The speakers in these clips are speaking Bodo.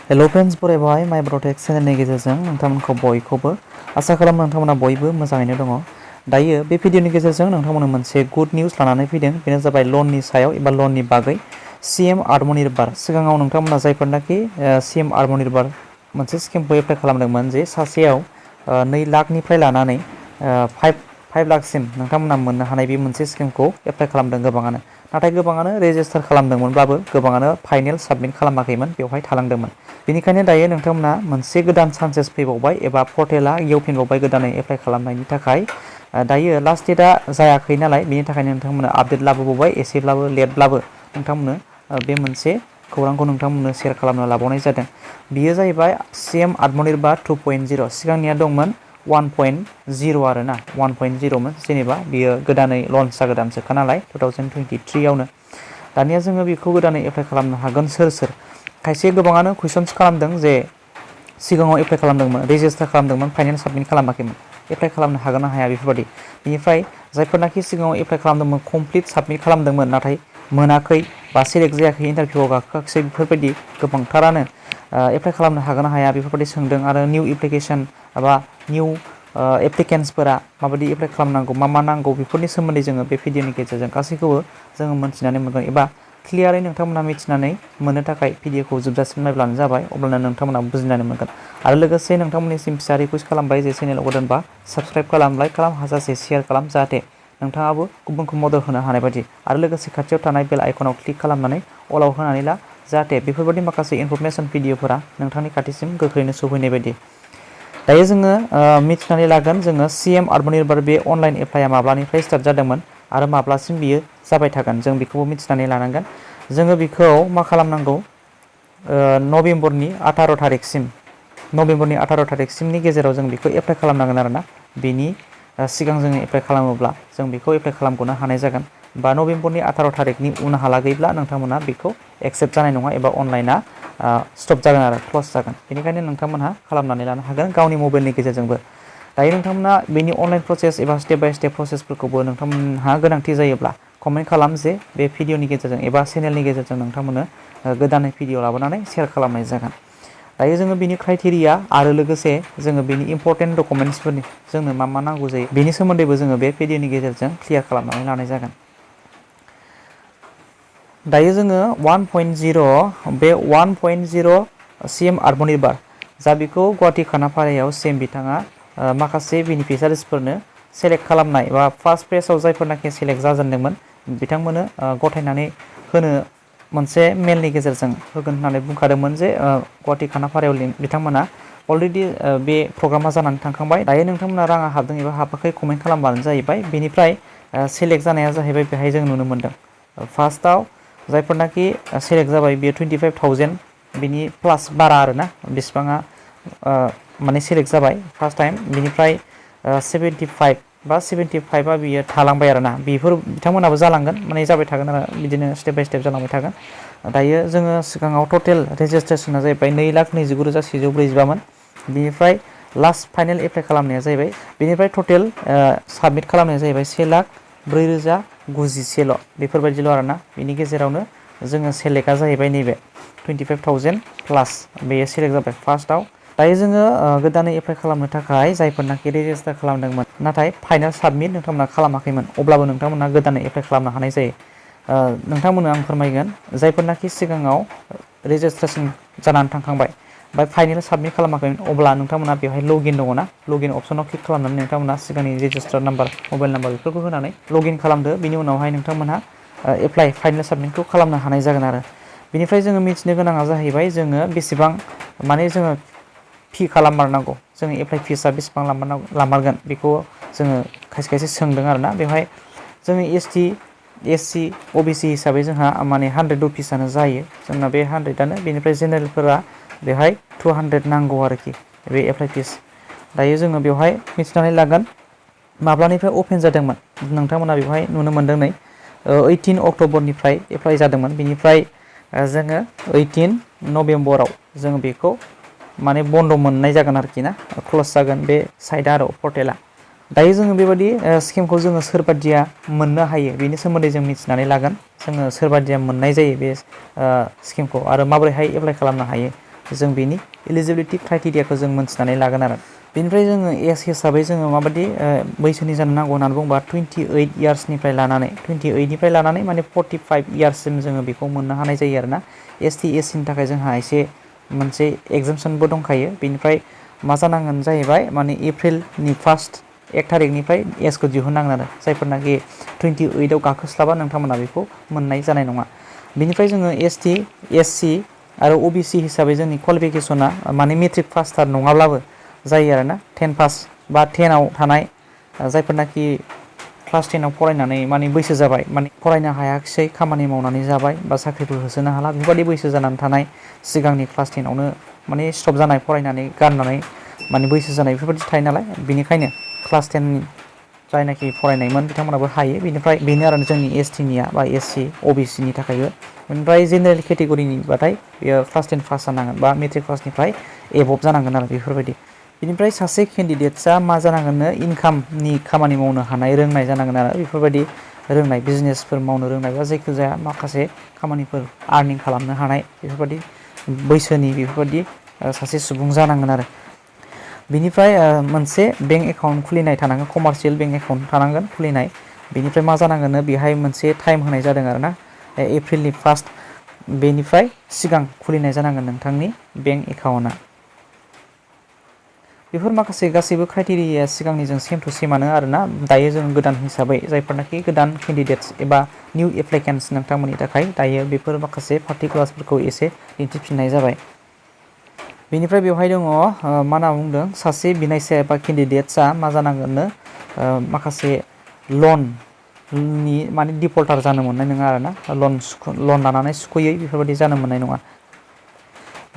हेलो फ्रेंड्स बरायबाय mybodotech चेनेलनि गेजेरजों नोंथांमोनखौ बयखौबो आसा खालामो नोंथांमोना बयबो मोजाङैनो दङ। दायो बे भिडिअनि गेजेरजों नोंथांमोननो मोनसे गुड निउज लानानै फैदों। बेनो जाबाय लोननि सायाव एबा लोननि बागै सीएम आत्मनिर्भर सिगाङाव नोंथांमोना जायफोरनाखि सीएम आत्मनिर्भर मोनसे स्किमखौ एप्लाइ खालामदोंमोन जे सासेयाव 2 लाखनिफ्राय लानानै 5 लाखसिम नोंथांमोना मोननो हानाय बे मोनसे स्किमखौ एप्लाइ खालामदों गोबाङानो। नाथाय गोबाङानो रेजिस्टार खालामदोंमोनब्लाबो गोबाङानो फाइनेल साबमिट खालामाखैमोन, बेवहाय थालांदोंमोन। बेनिखायनो दायो नोंथांमोना मोनसे गोदान चान्सेस फैबावबाय एबा पर्टेला गेवफिनबावबाय गोदानै एप्लाइ खालामनायनि थाखाय। दायो लास्ट डेटआ जायाखै नालाय बेनि थाखायनो नोंथांमोना आपडेट लाबोबावबाय, एसेब्लाबो लेटब्लाबो नोंथांमोननो बे मोनसे खौरांखौ नोंथांमोननो शेयार खालामनो लाबावनाय जादों। बियो जाहैबाय सीएम आत्मनिर्भर 2.0 सिगांनिया दंमोन 1.0 आरो ना 1.0 मोन, जेनेबा बियो गोदानै लन्च जागोदानसोखा नालाय 2023 आवनो। दानिया जोङो बेखौ गोदानै एप्लाइ खालामनो हागोन सोर खायसे गोबाङानो कुइसन्स खालामदों जे सिगाङाव एप्लाइ खालामदोंमोन, रेजिस्टार खालामदोंमोन, फाइनेल साबमिट खालामाखैमोन, एप्लाइ खालामनो हागोन ना हाया बेफोरबायदि। बेनिफ्राय जायफोरनाखि सिगाङाव एप्लाइ खालामदोंमोन कमप्लिट साबमिट खालामदोंमोन नाथाय मोनाखै बा सेलेक्ट जायाखै, इन्टारभिउआव गाखोआखिसै, बेफोरबायदि गोबांथारानो एप्लाइ खालामनो हागोन ना हाया बेफोरबायदि सोंदों। आरो निउ एप्लिकेसन एबा निउ एप्लिकेन्ट्सफोरा माबायदि एप्लाइ खालामनांगौ, मा नांगौ बेफोरनि सोमोन्दै जोङो बे भिडिअनि गेजेरजों गासैखौबो जोङो मोनथिनानै मोनगोन एबा क्लियारै नोंथांमोना मिथिनानै मोननो थाखाय भिडिअखौ जोबजासिम नायब्लानो जाबाय, अब्लानो नोंथांमोना बुजिनानै मोनगोन। आरो लोगोसे नोंथांमोननिसिम फिसा रिकुवेस्ट खालामबाय जे चेनेलाव गोदानबा साबस्क्राइब खालाम, लाइक खालाम, हाजासे शेयार खालाम, जाहाथे नोंथाङाबो गुबुनखौ मदद होनो हानाय बायदि। आरो लोगोसे खाथियाव थानाय बेल आइकनाव क्लिक खालामनानै अलाव होनानै ला, जाहाथे बेफोरबायदि माखासे इनफरमेसन भिडिअफोरा नोंथांनि खाथिसिम गोख्रैनो सौहैनाय बायदि। दायो जोङो मिथिनानै लागोन जोङो सीएम आत्मनिर्भर बे अनलाइन एप्लाइआ माब्लानिफ्राय स्टार्ट जादोंमोन आरो माब्लासिम बियो जाबाय थागोन, जों बेखौबो मिथिनानै लानांगोन। जोङो बेखौ मा खालामनांगौ, नभेम्बरनि 18 थारिखसिमनि गेजेराव जों बेखौ एप्लाइ खालामनांगोन आरोना। बेनि सिगां जोङो एप्लाइ खालामोब्ला जों बेखौ एप्लाइ खालामगनो हानाय जागोन। बा नभेम्बरनि 18 थारिखनि उनहालागैब्ला नोंथांमोना बेखौ एक्सेप्ट जानाय नङा एबा अनलाइना स्टप जागोन आरो क्लस जागोन। बेनिखायनो नोंथांमोनहा खालामनानै लानो हागोन गावनि मबाइलनि गेजेरजोंबो। दायो नोंथांमोना बेनि अनलाइन प्रसेस एबा स्टेप बाय स्टेप प्रसेसफोरखौबो नोंथांमोनहा गोनांथि जायोब्ला कमेन्ट खालाम जे बे भिडिअनि गेजेरजों एबा चेनेलनि गेजेरजों नोंथांमोननो गोदानै भिडिअ लाबोनानै शेयार खालामनाय जागोन। दायो जोङो बिनि क्राइटेरिया आरो लोगोसे जोङो बेनि इम्परटेन्ट डकुमेन्ट्सफोरनि जोंनो मा नांगौ जायो बेनि सोमोन्दैबो जोङो बे भिडिअनि गेजेरजों क्लियार खालामनानै लानाय जागोन। दायो जोङो 1.0 बे 1.0 सीएम आत्मनिर्भर जा बेखौ गुवाहाटि खानापारायाव सीएम बिथाङा माखासे बेनिफिसारिसफोरनो सेलेक्ट खालामनाय बा फार्स्ट फेजआव जायफोरनाखि सेलेक्ट जाजेनदोंमोन बिथांमोननो गथायनानै होनो मोनसे मेलनि गेजेरजों होगोन होननानै बुंखादोंमोन जे गुवाहाटि खानापारायाव बिथांमोना अलरेडि बे प्रग्रामा जानानै थांखांबाय। दायो नोंथांमोना राङा हाबदों एबा हाबाखै कमेन्ट खालामबानो जाहैबाय। बेनिफ्राय सेलेक्ट जानाया जाहैबाय बेहाय जों नुनो मोन्दों फार्स्टआव जायफोरनाखि सेलेक्ट जाबाय बेयो 25,000 बिनि प्लास बारा आरोना बेसेबाङा माने सेलेक्ट जाबाय फार्स्ट टाइम। बिनिफ्राय 75 बा 75आ बियो थालांबाय आरोना, बेफोर बिथांमोनाबो जालांगोन, माने जाबाय थागोन आरो बिदिनो स्टेप बाय स्टेप जालांबाय थागोन। दायो जोङो सिगाङाव टटेल रेजिस्ट्रेसना जाहैबाय 2,29,445मोन। बिनिफ्राय लास्ट फाइनेल एप्लाइ खालामनाया जाहैबाय, बेनिफ्राय टटेल साबमिट खालामनाया जाहैबाय 1,04,091 बेफोरबायदिल' आरोना। बेनि गेजेरावनो जोङो सेलेक्टआ जाहैबाय नैबे 25,000 प्लास बेयो सेलेक्ट जाबाय फार्स्टआव। दायो जोङो गोदानै एप्लाइ खालामनो थाखाय जायफोरनाखि रेजिस्टार खालामदोंमोन नाथाय फाइनेल साबमिट नोंथांमोना खालामाखैमोन, अब्लाबो नोंथांमोना गोदानै एप्लाइ खालामनो हानाय जायो। नोंथांमोननो आं फोरमायगोन जायफोरनाखि सिगाङाव रेजिस्ट्रेसन जानानै थांखांबाय ओमफ्राय फाइनेल साबमिट खालामाखैमोन, अब्ला नोंथांमोना बेवहाय लगइन दङ ना, लगइन अपसनाव क्लिक खालामनानै नोंथांमोना सिगांनि रेजिस्टार नाम्बार मबाइल नाम्बार बेफोरखौ होनानै लगइन खालामदो। बिनि उनावहाय नोंथांमोनहा एप्लाइ फाइनेल साबमिटखौ खालामनो हानाय जागोन आरो। बिनिफ्राय जोङो मिथिनो गोनाङा जाहैबाय जोङो बेसेबां माने जोङो फि खालाममारनांगौ, जोङो एप्लाइ फिसआ बेसेबां लामारगोन बेखौ जोङो खायसे खायसे सोंदों आरोना। बेवहाय जोङो ST SC OBC हिसाबै जोंहा माने 100 रुपिसआनो जायो, जोंना बे 100आनो। बेनिफ्राय जेनेरेलफोरा बेवहाय 200 नांगौ आरोखि बे एप्लाइ फिस। दायो जोङो बेवहाय मिथिनानै लागोन माब्लानिफ्राय अपेन जादोंमोन। नोंथांमोना बेवहाय नुनो मोन्दों नै 18 अक्ट'बरनिफ्राय एप्लाइ जादोंमोन। बिनिफ्राय जोङो 18 नभेम्बराव जोङो बेखौ माने बन्द' मोननाय जागोन आरोखि ना, क्लस जागोन बे साइटआ आरो पर्टेला। दायो जोङो बेबायदि स्किमखौ जोङो सोरबादिया मोननो हायो बेनि सोमोन्दै जों मिथिनानै लागोन। जोङो सोरबादिया मोननाय जायो बे स्किमखौ आरो माबोरैहाय एप्लाइ खालामनो हायो जों बेनि एलिजिबिलिटि क्राइटेरियाखौ जों मोनथिनानै लागोन आरो बेनिफ्राय जोङो एज हिसाबै जोङो माबायदि बैसोनि जानो नांगौ होननानै बुङोबा 28 इयार्सनिफ्राय लानानै 28निफ्राय लानानै माने 45 इयार्ससिम जोङो बेखौ मोननो हानाय जायो आरोना एसटि एससिनि थाखाय जोंहा एसे मोनसे एगजामसनबो दंखायो बेनिफ्राय मा जानांगोन जाहैबाय माने एप्रिलनि फार्स्ट 1 थारिखनिफ्राय एजखौ दिहुननांगोन आरो जायफोरनाखि 28आव गाखोस्लाबा नोंथांमोना बेखौ मोननाय जानाय नङा बेनिफ्राय जोङो एसटि एससि आरो अबिसि हिसाबै जोंनि क्वालिफिकेसना माने मेट्रिक पासथार नङाब्लाबो जायो आरोना 10 पास बा 10आव थानाय जायफोरनाखि क्लास 10आव फरायनानै माने बैसो जाबाय माने फरायनो हायाखिसै खामानि मावनानै जाबाय बा साख्रिफोर होसोनो हाला बेबायदि बैसो जानानै थानाय सिगांनि क्लास 10आवनो माने स्टप जानाय फरायनानै गारनानै माने बैसो जानाय बेफोरबायदि थायो नालाय बेनिखायनो क्लास 10 जायनाखि फरायनायमोन बिथांमोनाबो हायो बेनिफ्राय बेनो आरो जोंनि एसटिनिया बा एससि अबिसिनि थाखायबो बेनिफ्राय जेनेरेल केटेगरिनिबाथाय बेयो क्लास 10 पास जानांगोन बा मेट्रिक पासनिफ्राय एबभ जानांगोन आरो बेफोरबायदि बेनिफ्राय सासे केन्डिडेट्सआ मा जानांगोननो इनकामनि खामानि मावनो हानाय रोंनाय जानांगोन आरो बेफोरबायदि रोंनाय बिजनेसफोर मावनो रोंनाय बा जायखिजाया माखासे खामानिफोर आर्निं खालामनो हानाय बेफोरबायदि बैसोनि बेफोरबायदि सासे सुबुं जानांगोन आरो बेनिफ्राय मोनसे बेंक एकाउन्ट खुलिनाय थानांगोन कमार्शियेल बेंक एकाउन्ट थानांगोन खुलिनाय बेनिफ्राय मा जानांगोननो बेहाय मोनसे टाइम होनाय जादों आरोना एप्रिलनि फार्स्ट बेनिफ्राय सिगां खुलिनाय जानांगोन नोंथांनि बेंक एकाउन्टआ बेफोर माखासे गासैबो क्राइटेरिया सिगांनिजों सेम टु सेमानो आरोना दायो जों गोदान हिसाबै जायफोरनाखि गोदान केन्डिडेट्स एबा निउ एप्लिकेन्ट्स नोंथांमोननि थाखाय दायो बेफोर माखासे पार्टिकुलार्सफोरखौ एसे दिन्थिफिननाय जाबाय बेनिफ्राय बेवहाय दङ मा होनना बुंदों सासे बिनायसाया एबा केन्डिडेट्सआ मा जानांगोननो माखासे लननि माने डिफल्टार जानो मोननाय नङा आरोना लन लानानै सुख'यै बेफोरबायदि जानो मोननाय नङा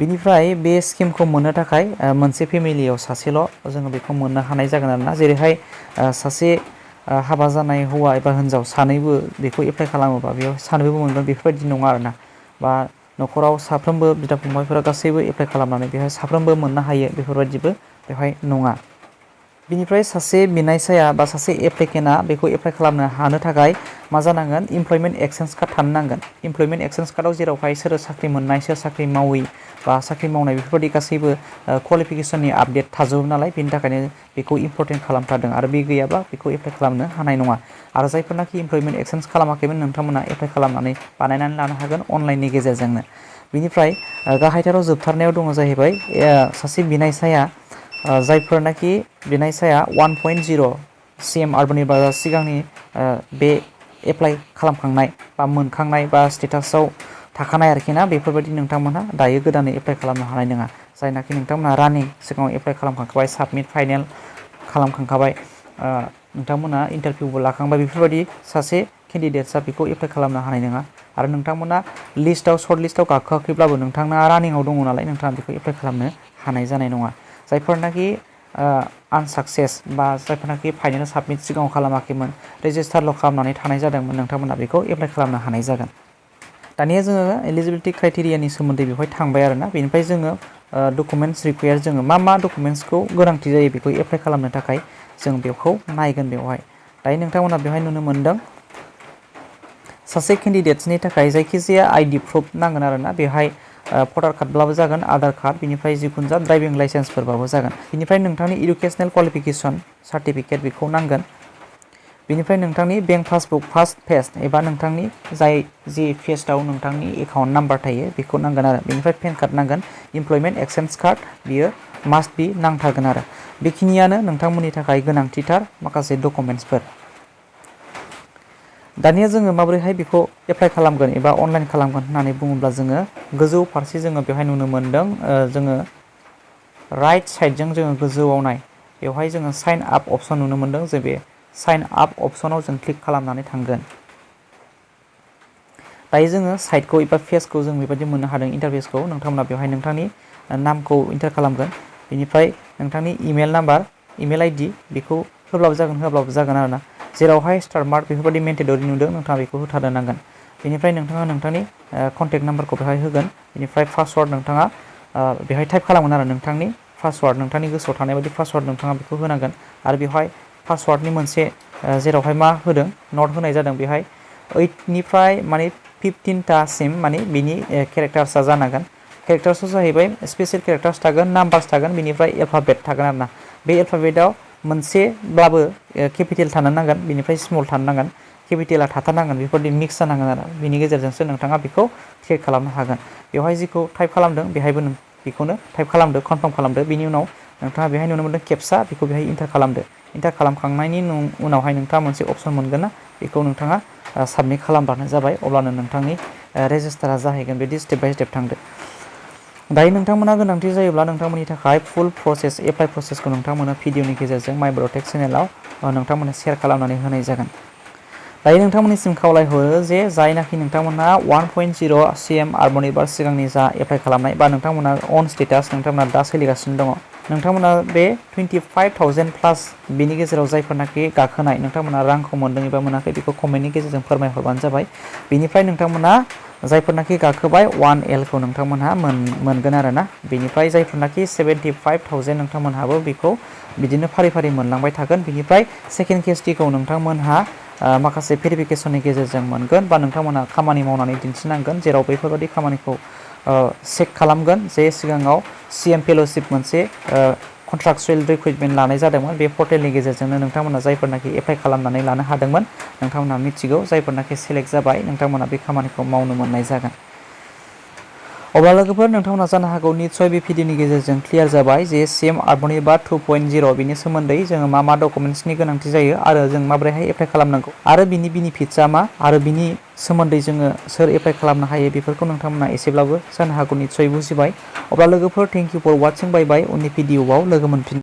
बिनिफ्राय बे स्किमखौ मोननो थाखाय मोनसे फेमिलियाव सासेल' जोङो बेखौ मोननो हानाय जागोन आरोना जेरैहाय सासे हाबा जानाय हौवा एबा हिन्जाव सानैबो बेखौ एप्लाइ खालामोबा बेयाव सानैबो मोनगोन बेफोरबायदि नङा आरोना बा न'खराव साफ्रोमबो बिदा फंबायफोरा गासैबो एप्लाइ खालामनानै बेवहाय साफ्रोमबो मोननो हायो बेफोरबायदिबो बेवहाय नङा बिनिफ्राय सासे बिनायसाया बा सासे एप्लिकेन्टआ बेखौ एप्लाइ खालामनो हानो थाखाय मा जानांगोन इमप्लयमेन्ट एक्सचेन्ज कार्ड थानो नांगोन इमप्लयमेन्ट एक्सचेन्ज कार्डआव जेरावहाय सोर साख्रि मोननाय सोर साख्रि मावै बा साख्रि मावनाय बेफोरबायदि गासैबो क्वालिफिकेसननि आपडेट थाजोबो नालाय बेनि थाखायनो बेखौ इम्परटेन्ट खालामथारदों आरो बे गैयाबा बेखौ एप्लाइ खालामनो हानाय नङा आरो जायफोरनाखि इमप्लयमेन्ट एक्सचेन्ज खालामाखैमोन नोंथांमोना एप्लाइ खालामनानै बानायनानै लानो हागोन अनलाइननि गेजेरजोंनो बिनिफ्राय गाहायथाराव जोबथारनायाव दङ जाहैबाय सासे बिनायसाया जायफोरनाखि बिनायसाया 1.0 CM आत्मनिर्भर सिगांनि बे एप्लाइ खालामखांनाय बा मोनखांनाय बा स्टेटासाव थाखानाय आरोखि ना बेफोरबायदि नोंथांमोनहा दायो गोदानै एप्लाइ खालामनो हानाय नङा जायनाखि नोंथांमोनहा रानिं सिगाङाव एप्लाइ खालामखांखाबाय साबमिट फाइनेल खालामखांखाबाय नोंथांमोना इन्टारभिउबो लाखांबाय बेफोरबायदि सासे केन्डिडेट्सआ बेखौ एप्लाइ खालामनो हानाय नङा आरो नोंथांमोना लिस्टआव सर्ट लिस्टआव गाखोआखैब्लाबो नोंथांना रानिंआव दङ नालाय नोंथाङा बेखौ एप्लाइ खालामनो हानाय जानाय नङा जायफोरनाखि आनसाक्सेस बा जायफोरनाखि फाइनेल साबमिट सिगाङाव खालामाखैमोन रेजिस्टारल' खालामनानै थानाय जादोंमोन नोंथांमोना बेखौ एप्लाइ खालामनो हानाय जागोन दानिया जोङो एलिजिबिलिटि क्राइटेरियानि सोमोन्दै बेवहाय थांबाय आरोना बेनिफ्राय जोङो डकुमेन्ट्स रिक्वायार जोङो मा डकुमेन्ट्सखौ गोनांथि जायो बेखौ एप्लाइ खालामनो थाखाय जों बेखौ नायगोन बेवहाय दायो नोंथांमोना बेवहाय नुनो मोन्दों सासे केन्डिडेट्सनि थाखाय जायखिजाया आइडि प्रुफ नांगोन आरोना बेवहाय भटार कार्डब्लाबो जागोन आधार कार्ड बिनिफ्राय जिखुनु जा ड्राइभिं लाइसेन्सफोरबाबो जागोन बिनिफ्राय नोंथांनि इडुकेसनेल क्वालिफिकेसन सार्टिफिकेट बेखौ नांगोन बिनिफ्राय नोंथांनि बेंक पासबुक फार्स्ट पेज एबा नोंथांनि जाय जि पेजआव नोंथांनि एकाउन्ट नाम्बार थायो बेखौ नांगोन आरो बेनिफ्राय पेन कार्ड नांगोन इमप्लयमेन्ट एक्सचेन्ज कार्ड बियो मास्ट बि नांथारगोन आरो बेखिनियानो नोंथांमोननि थाखाय गोनांथिथार माखासे डकुमेन्ट्सफोर दानिया जोङो माबोरैहाय बेखौ एप्लाइ खालामगोन एबा अनलाइन खालामगोन होननानै बुङोब्ला जोङो गोजौ फारसे जोङो बेवहाय नुनो मोन्दों जोङो राइट साइडजों जोङो गोजौआव नाय बेवहाय जोङो साइन आप अपसन नुनो मोन्दों जे बे साइन आप अपसनाव जों क्लिक खालामनानै थांगोन दायो जोङो साइटखौ एबा पेजखौ जों बेबायदि मोननो हादों इन्टारफेसखौ नोंथांमोना बेवहाय नोंथांनि नामखौ इन्टार खालामगोन बेनिफ्राय नोंथांनि इमेल नाम्बार इमेल आइडि बेखौ होब्लाबो जागोन आरोना जेरावहाय स्टार मार्क बेफोरबायदि मेन्डेटरि नुदों नोंथाङा बेखौ होथारनो नांगोन बेनिफ्राय नोंथाङा नोंथांनि कन्टेक्ट नाम्बारखौ बेवहाय होगोन बेनिफ्राय पासवार्ड नोंथाङा बेवहाय टाइप खालामगोन आरो नोंथांनि पासवार्ड नोंथांनि गोसोआव थानाय बायदि पासवार्ड नोंथाङा बेखौ होनांगोन आरो बेवहाय पासवार्डनि मोनसे जेरावहाय मा होदों नट होनाय जादों बेवहाय 8निफ्राय माने 15थासिम माने बिनि केरेक्टार्सआ जानांगोन केरेक्टार्सआ जाहैबाय स्पेशल केरेक्टार्स थागोन, नाम्बार्स थागोन, बेनिफ्राय एल्फाबेट थागोन आरोना। बे एल्फाबेटआव मोनसेब्लाबो केपिटेल थानो नांगोन, बेनिफ्राय स्मल थानो नांगोन, केपिटेला थाथारनांगोन, बेफोरबायदि मिक्स जानांगोन आरो। बेनि गेजेरजोंसो नोंथाङा बेखौ क्रिएट खालामनो हागोन। बेवहाय जिखौ टाइप खालामदों बेहायबो बेखौनो टाइप खालामदो, कनफार्म खालामदो। बेनि उनाव नोंथाङा बेहाय नुनो मोनदों केप्सा, बेखौ बेहाय इन्टार खालामदो। इन्टार खालामखांनायनि उनावहाय नोंथाङा मोनसे अपसन मोनगोन ना, बेखौ नोंथाङा साबमिट खालामब्लानो जाबाय। अब्लानो नोंथांनि रेजिस्टारा जाहैगोन। बिदि स्टेप बाय स्टेप थांदो। दायो नोंथांमोना गोनांथि जायोब्ला नोंथांमोननि थाखाय फुल प्रसेस एप्लाइ प्रसेसखौ नोंथांमोना भिडिअनि गेजेरजों माइबड'टेक चेनेलाव नोंथांमोना शेयार खालामनानै होनाय जागोन। दायो नोंथांमोननिसिम खावलायहरो जे जायनाखि नोंथांमोना 1.0 CM आत्मनिर्भर सिगांनि जा एप्लाइ खालामनाय बा नोंथांमोना अन स्टेटास नोंथांमोना दा सोलिगासिनो दङ, नोंथांमोना बे 25,000 प्लास बेनि गेजेराव जायफोरनाखि गाखोनाय नोंथांमोना रांखौ मोन्दों एबा मोनाखै बेखौ कमेन्टनि गेजेरजों फोरमायहरबानो जाबाय। बेनिफ्राय नोंथांमोना जायफोरनाखि गाखोबाय 1L खौ नोंथांमोनहा मोनगोन आरोना। बेनिफ्राय जायफोरनाखि 75,000 नोंथांमोनहाबो बेखौ बिदिनो फारि फारि मोनलांबाय थागोन। बेनिफ्राय सेकेन्ड केसटिखौ नोंथांमोनहा माखासे भेरिफिकेसननि गेजेरजों मोनगोन बा नोंथांमोना खामानि मावनानै दिन्थिनांगोन, जेराव बेफोरबायदि खामानिखौ चेक खालामगोन जे सिगाङाव CM फेल'शिप मोनसे कन्ट्राक्चुयेल रिक्रुइटमेन्ट लानाय जादोंमोन। बे पर्टेलनि गेजेरजोंनो नोंथांमोना जायफोरनाखि एप्लाइ खालामनानै लानो हादोंमोन नोंथांमोना मिथिगौ, जायफोरनाखि सेलेक्ट जाबाय नोंथांमोना बे खामानिखौ मावनो मोननाय जागोन। अब्ला लोगोफोर नोंथांमोना जानो हागौ निस्सय बे भिडिअनि गेजेरजों क्लियार जाबाय जे CM आत्मनिर्भर 2.0 बिनि सोमोन्दै जोङो मा डकुमेन्ट्सनि गोनांथि जायो आरो जों माबोरैहाय एप्लाइ खालामनांगौ आरो बिनि बेनिफिट्सआ मा आरो बिनि सोमोन्दै जोङो सोर एप्लाइ खालामनो हायो बेफोरखौ नोंथांमोना एसेब्लाबो जानो हागौ निस्सय बुजिबाय। अब्ला लोगोफोर थेंक इउ फर वाचिं। बाय बाय। उननि भिडिअआव लोगो मोनफिन